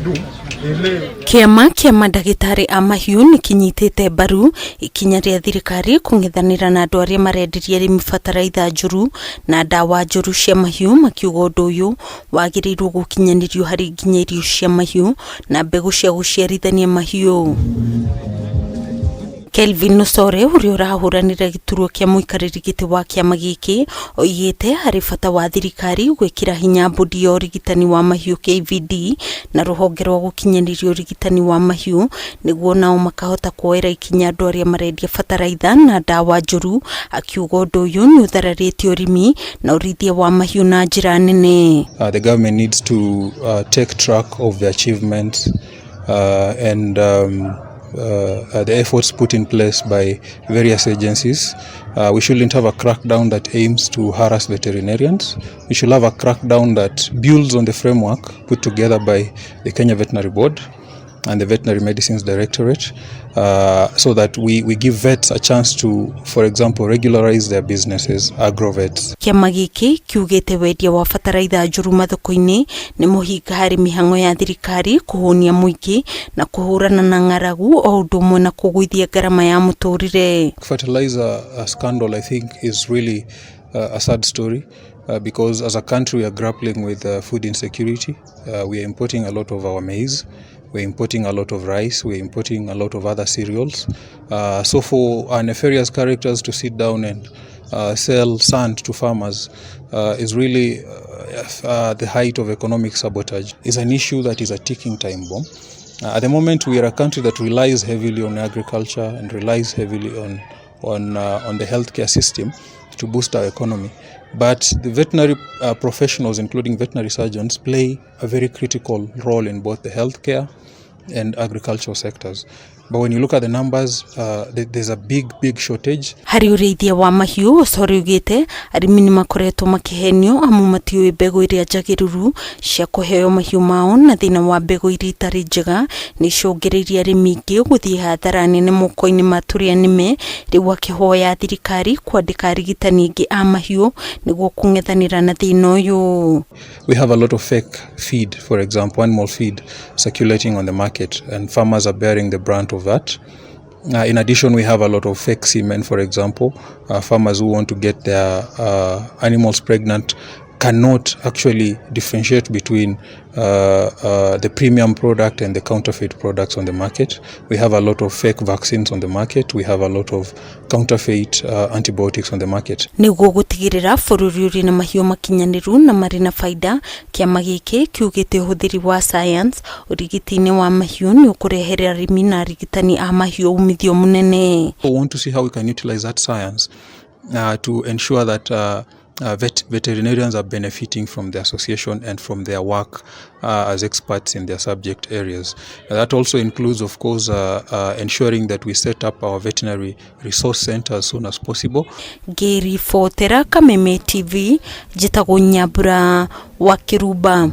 do. Kĩama kĩa mandagĩtarĩ a mahiũ nĩ kĩnyitĩte mbaru ikinya rĩa thirikari kũng'ethanĩra na andũ arĩa marenderia arĩmi bataraitha njũru na ndawa njũru cia mahiũ, makiuga ũndũ ũyũ wagĩrĩirwo gũkinyanĩrio harĩ nginya irio cia mahiũ na mbegũ cia gũciarithania mahiũ. Kelvin Osore, ũrĩa ũrahũranĩra gĩturwa kĩa mũikarĩri gĩtĩ wa kĩama gĩkĩ, oigĩte harĩ bata wa thirikari gwĩkĩra hinya bodi ya ũrigitani wa mahiũ KVD na rũhonge rwa gũkinyanĩria ũrigitani wa mahiũ, nĩguo nao makahota kuoera ikinya andũ arĩa marendia bataraitha na ndawa njũru, akiuga ũndũ ũyũ nĩ ũthararĩtie ũrĩmi na ũrĩithia wa mahiũ na njĩra nene. The government needs to take track of the achievements and the efforts put in place by various agencies. We shouldn't have a crackdown that aims to harass veterinarians. We should have a crackdown that builds on the framework put together by the Kenya Veterinary Board and the Veterinary Medicines Directorate, so that we give vets a chance to, for example, regularize their businesses, agrovets. Kĩama gĩkĩ kiugĩte wendia wa bataraitha njũru mathoko-inĩ nĩ mũhĩnga harĩ mĩhang'o ya thirikari kũhũnia mũingĩ na kũhũrana na ng'aragu, o ũndũ ũmwe na kũgũithia ngarama ya mũtũrĩre. Fertilizer scandal, I think, is really a sad story, because as a country we are grappling with food insecurity. We are importing a lot of our maize, we're importing a lot of rice, we're importing a lot of other cereals. So for our nefarious characters to sit down and sell sand to farmers is really the height of economic sabotage. It's an issue that is a ticking time bomb. At the moment, we are a country that relies heavily on agriculture and relies heavily on the healthcare system to boost our economy. But the veterinary professionals, including veterinary surgeons, play a very critical role in both the healthcare and agricultural sectors. But when you look at the numbers, there's a big, big shortage. Harĩ ũrĩithia wa mahiũ, Osore augĩte arĩmi nĩ makoretwo makĩhenio amu matiũĩ mbegũ iria njagĩrĩru cia kũheo mahiũ mao, na thĩna wa mbegũ iria itarĩ njega nĩ icũngĩrĩirie arĩmi aingĩ gũthiĩ hathara nene moko-inĩ ma tũrĩa nĩme. Rĩu akĩhoya thirikari kwandĩka arigitani aingĩ a mahiũ nĩguo kũng'ethanĩra na thĩna ũyũ. We have a lot of fake feed, for example, animal feed circulating on the market, and farmers are bearing the brunt of that. In addition, we have a lot of fake semen, for example. Farmers who want to get their animals pregnant cannot actually differentiate between the premium product and the counterfeit products on the market. We have a lot of fake vaccines on the market. We have a lot of counterfeit antibiotics on the market. Nĩguo gũtigĩrĩra bũrũri ũrĩ na mahiũ makinyanĩru na marĩ na baida, kĩama gĩkĩ kiugĩte ũhũthĩri wa science ũrigiti-inĩ wa mahiũ nĩ ũkũrehere arĩmi na arigitani a mahiũ umithio mũnene. We want to see how we can utilize that science to ensure that veterinarians are benefiting from the association and from their work as experts in their subject areas. That also includes, of course, ensuring that we set up our veterinary resource center as soon as possible. Ngĩribotera Kameme TV, njĩtagwo Nyambura wa Kĩrumba.